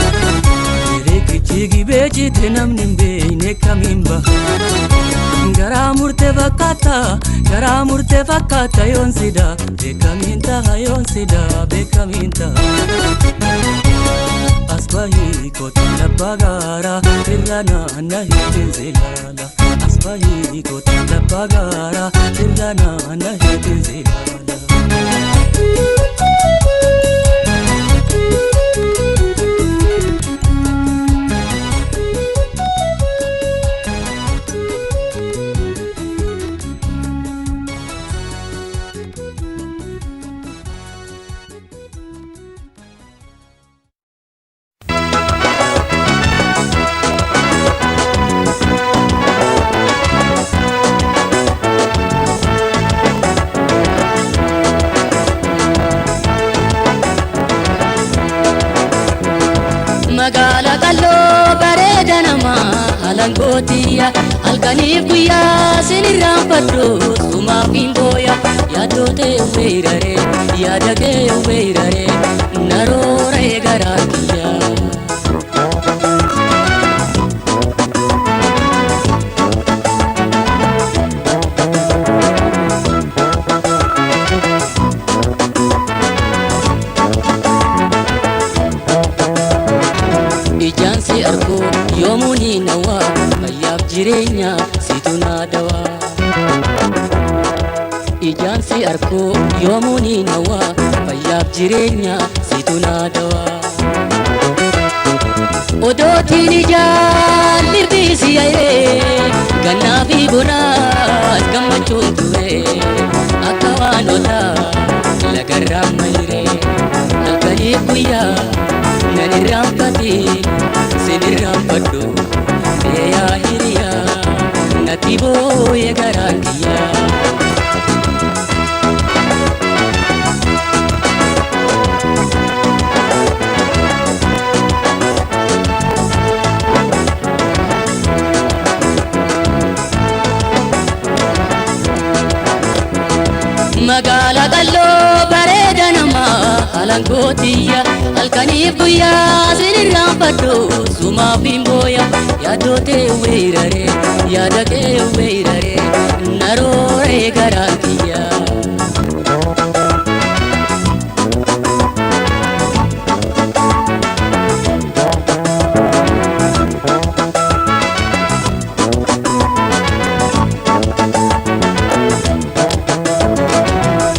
Riqichi gibee jite namni hin beekne kamiin baha? Garaa murtee fakkaata, garaa murtee fakkaata yoon sida, beekamiin taha yoon sida, beekamiin taha. As bahii kootu labbaa gaaraa irra naanna heetiin zilaala. As bahii kootu labbaa gaaraa irra naanna heetiin zilaala. Magaala qalloo bareeda namaa halangootiya halkaniif guyyaa sinirraanfadhu sumaaf hin booya yaaddoo ta'e weeraree yaada kee weeraree narooree garaa kiyya. Ijaan si argu yoomuu ni nawa fayyaaf jireenya situ naa dawa. Ijaan si argu yoomuu ni nawa fayyaaf jireenya situ naa dawa. Odootiin ijaan lirbisi yaa'ee gannaa fi bonaas gammachuun ture akka waanota lagarraa mayree halkaniif guyyaa nan irraanfate sin irraanfadhu yaa hiriyaa natti booye garaan kiyyaa. Magaala qalloo bareeda namaa halangootiya halkaniif guyyaa sin irraanfadhu sumaaf hin booya yaaddoo ta'e weeraree yaada kee weeraree narooree garaan kiyya.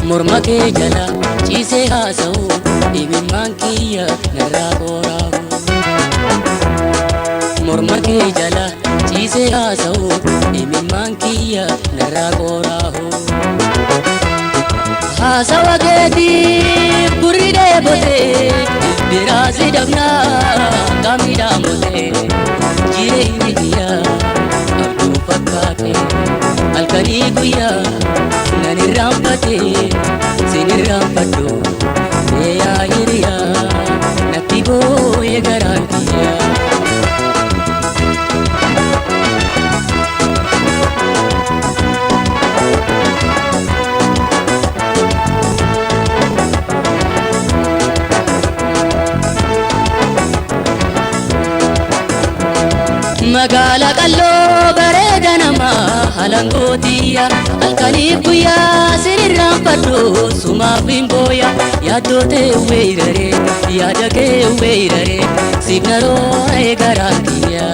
Morma kee jala ciisee haasa'u imimmaan kiyya narraa qoraahu. Morma kee jala ciisee haasa'u imimmaan kiyya narraa qoraahu. Haasawa keetiif gurri dheebotee biraa si dabnaa qaamni dhaamotee jireenyi kiyya abduu fakkaate halkanii guyyaa nan irraanfate sin irraanfadhu yaa hiriyaa natti booye garaan kiyya. Magaala qalloo bareeda namaa halangootiya halkaniif guyyaa sin irraanfadhu sumaaf hin booya yaaddoo ta'e weeraree yaada kee weeraree siif narooree garaan kiyya.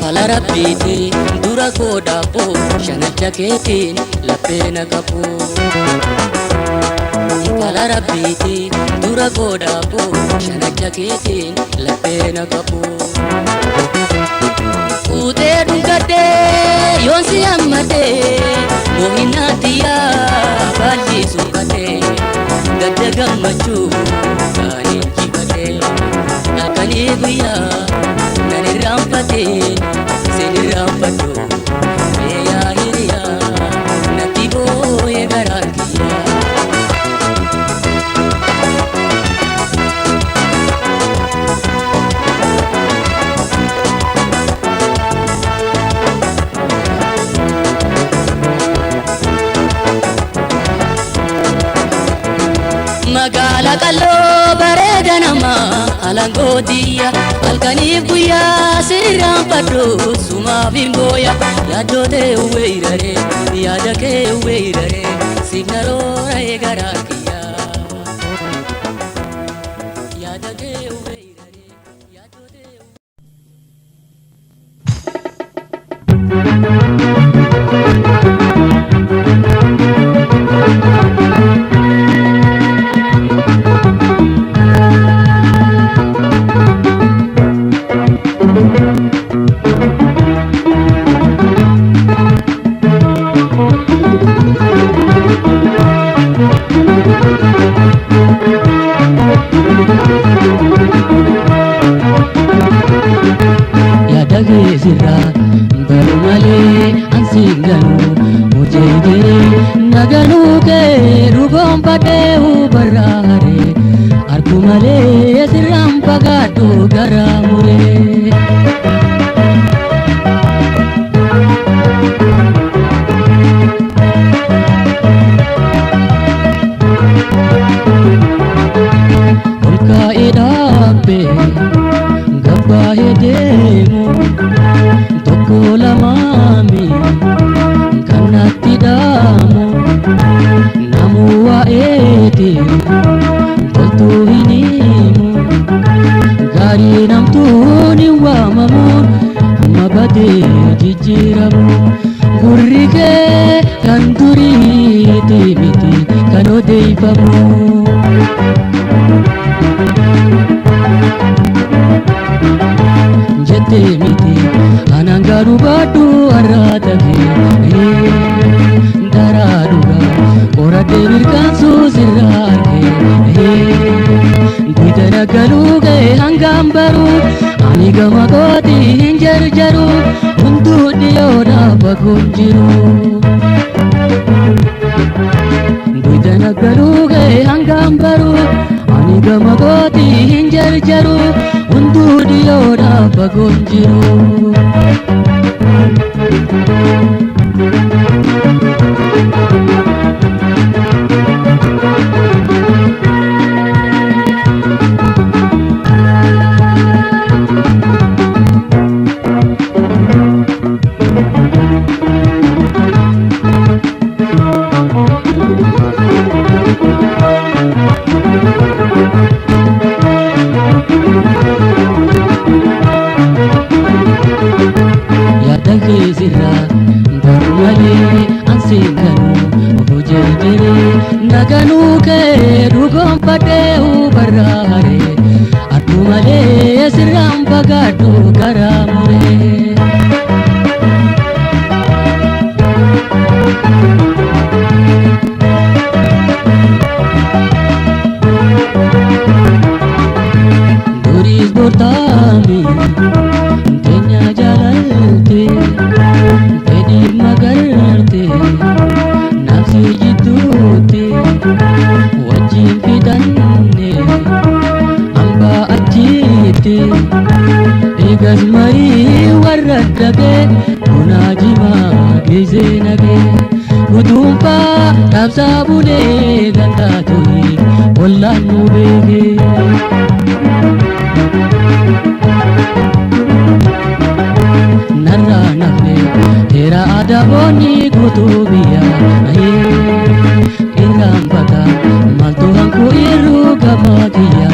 Fala rabbiiti dura koo dhaaboo shanacha keetiin laphee na qabu. Fala rabbiiti dura koo dhaaboo shanacha keetiin laphee na qabu. Fuutee dhungadhee yoon si hammadhee moohinnaatiyaa baalli suuqatee gadda gammachuu kan injifatee halkanii guyyaa nan irraanfate sin irraanfadhu yaa hiriyaa natti booye garaan kiyya. Magaala qalloo bareeda namaa halangootiya halkaniif guyyaa sin irraanfadhu sumaaf hin booya yaaddoo ta'e weeraree yaada kee weeraree siif narooree garaa kiyya. Yaada kee weeraree yaaddoo ta'e. Thank you. Sirraa baru malee ansiin ganuu hojii naganuu kee dhugoonfadhee hubarraaree argu malee sirraan fagaadhu garaa muree. Ol kaa'ee dhaabbee gabbaa'ee deemu tokko lamaami kan natti dhaamu namuu waa'eeti toltuu hin himu gaarii namtuun hin waamamuun amma badee jijjiiramu gurri kee kan duriiti miti kan odeeffamu. Jettee miti anaan garuu baadhu har'aata kee daraa dhugaa qoradhee mirkaansuu sirraa argee guddina galuu ga'e hangaan baruu ani gama kooti hin jarjaru hunduu dhiyoodha baguun jiru. Guddina galuu ga'e hangaan baruu ani gama kooti hin jarjaru hunduu dhiyoodha baguun jiru. Yaada keessirraa baru malee ansiin ganuu hojii jiree naganuu kee dhugoonfadhee hubarraaree argu malee sirraan fagaadhu garaa muree. Duriis bortaami teenya jaalalti fedhii magarte nafsi jidduutti wajjin fidanne hambaa achitti eegas marii warra dhagee bunaa jimaa geessee nagee guduunfaa dhaabsaa bulee gandaatuyi ollaan nu beekee. Narraa nafne teera adaboonni guutuu biyya irraanfata maaltu hanku irruu gama kiyya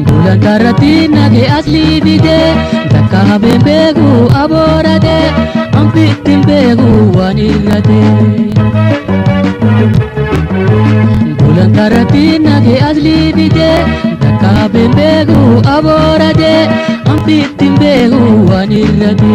gulantaarratti nage aslii fide takka habeen beeku aboorate hanfittiin beeku waan irrate. Gulantaarratti nage aslii fide takka habeen beeku aboorate hanfittiin beeku waan irrate.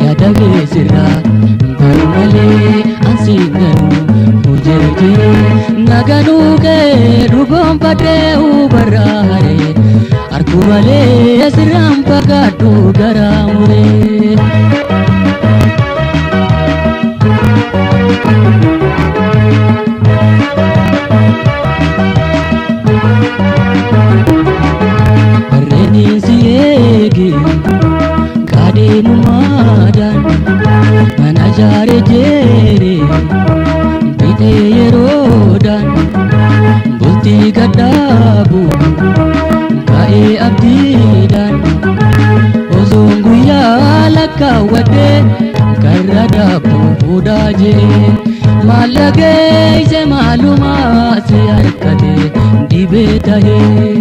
Yaada keessirraa baru malee ansiin ganuu hojii naganuu kee dhugoonfadhee hubarraaree argu malee sirraan fagaadhu garaa muree. Barreeniin si eege kaadhimumaadhaan mana jaare jeere bitee yeroodhaan bultii gadhaabu ka'ee abdiidhaan osoon guyyaa lakkaawwadhee karra daabboo fuudhaa jee maallaqee ise maalumaa si harkate dhibee tahee.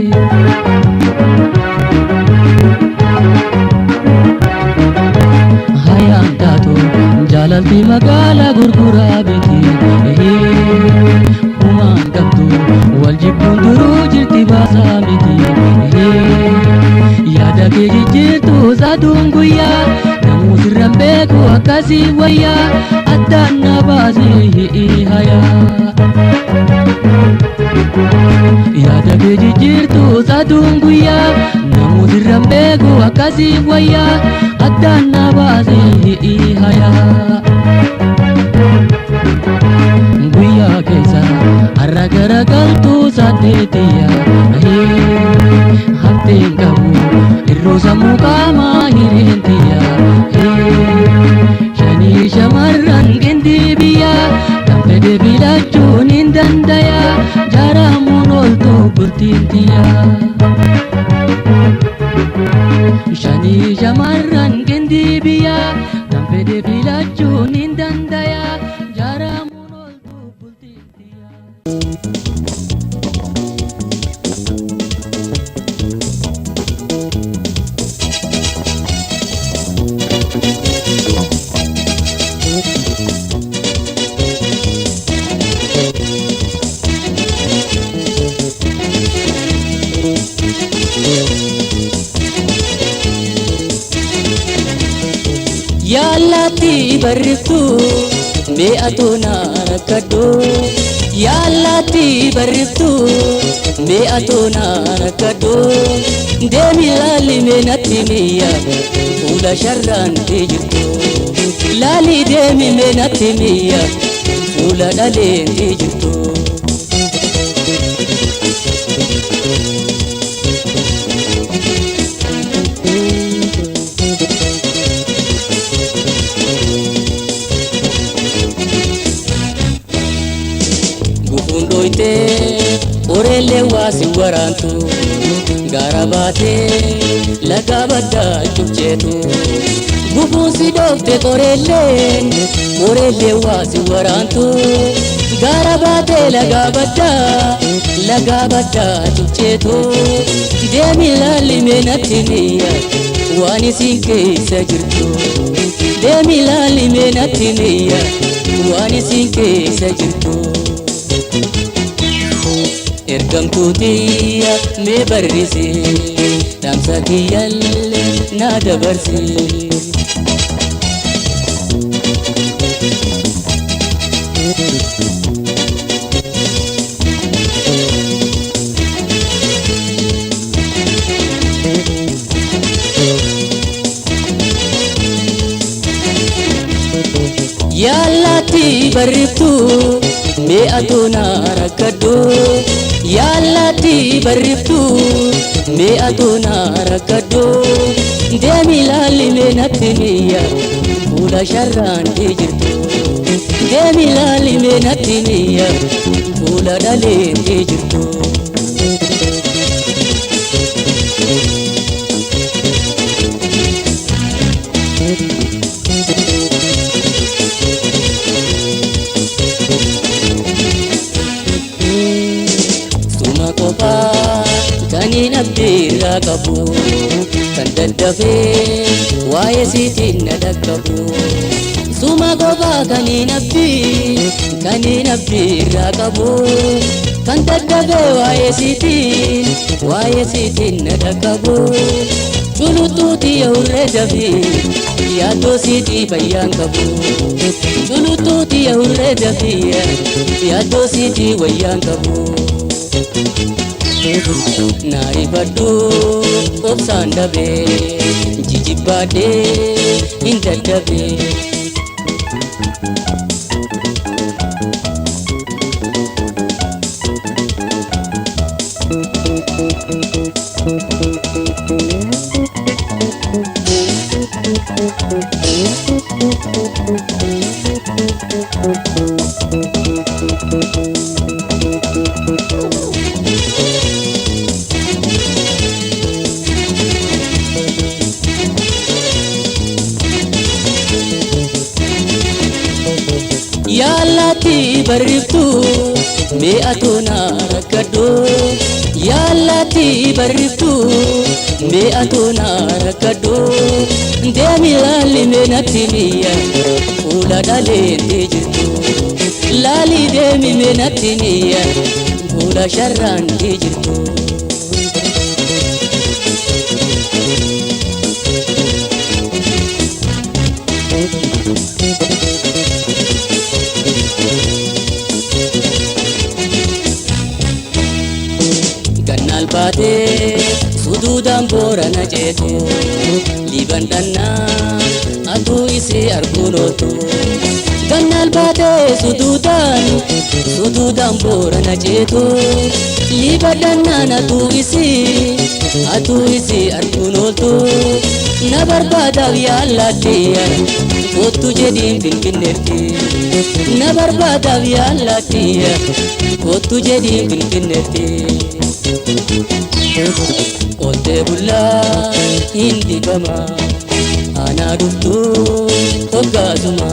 saddeeti. Yaada kee jijjiirtu saduun guyyaa namuu sirran beeku akkasii wayyaa addaan na baasee hayaa. Yaada kee jijjiirtu saduun guyyaa namuu sirran beeku akkasii wayyaa addaan na baasee hayaa. Guyyaa keessa har'a garagaltuu saddeetiya hafteen qabu irroo sammuu qaamaa hireentiya shanii shamarran gindii biyya kan fedhe filachuun hin dandaya jaaramuun ooltu bultiintiya. Shanii shamarran gindii biyya kan fedhe filachuun hin dandaya jaaramuun ooltu bultiintiya. Yaalaatti barriftu mi'atu naan akkadhu. Yaalaatti barriftu mi'atu naan akkadhu. Deemi laali mee natti mi'a fuula sharraan jirtu. Laali deemi mee natti mi'a fuula dhaleen jirtu. Gufuun dhoytee qoreellee waa si waraantu gaara baatee laga baddaa cufceetu. Gufuun si dhoofte qoreelleen qoreellee waa si waraantu gaara baatee laga baddaa cufceetu. Deemi laalli mee natti mi'a waan isin keessa jirtu. Deemi laalli mee natti mi'a waan isin keessa jirtu. Ergamtuutiyya mee barrise dhaamsa kiyyallee na dabarse. Yaalaatti barriftu mi'atu na rakkadhu. Yaalaatti barriftu mi'atu na rakkadhu. Deemi laalli mee natti mi'a fuula sharraan jirtu. Deemi laalli mee natti mi'a fuula dhaleen jirtu. Suma qofaa kan hin abdiirraa qabu kan daddafee waa'ee siitiin na dhaqqabu. Suma qofaa kan hin abdii kan hin abdiirraa qabu kan daddafee waa'ee siitiin na dhaqqabu. Culutuuti hurree dafii yaaddoo siitii fayyaan qabu. Culutuuti hurree dafii yaaddoo siitii wayyaan qabu. Naarifadhu obsaan dhabee jijibbaadhee hin dadhabee. Yaalaatti barriftu mi'atu na rakkadhu. Yaalaatti barriftu mi'atu na rakkadhu. Deemi laalli mee natti mi'a fuula dhaleen jirtu. Laali deemi mee natti mi'a fuula sharraan jirtu. Suduudaan boorana ceetu liiban dhannaa atuu isii arguun ooltu. Gannaal baatee suduudaan suduudaan boorana ceetu liiban dhannaan atuu isii arguun ooltu. Na barbaadaaf yaallaatti kottu jedhiin finfinneetti. Na barbaadaaf yaallaatti kottu jedhiin finfinneetti. Ooltee bullaa hin dibama aanaa dhuftuu hoggaasuma.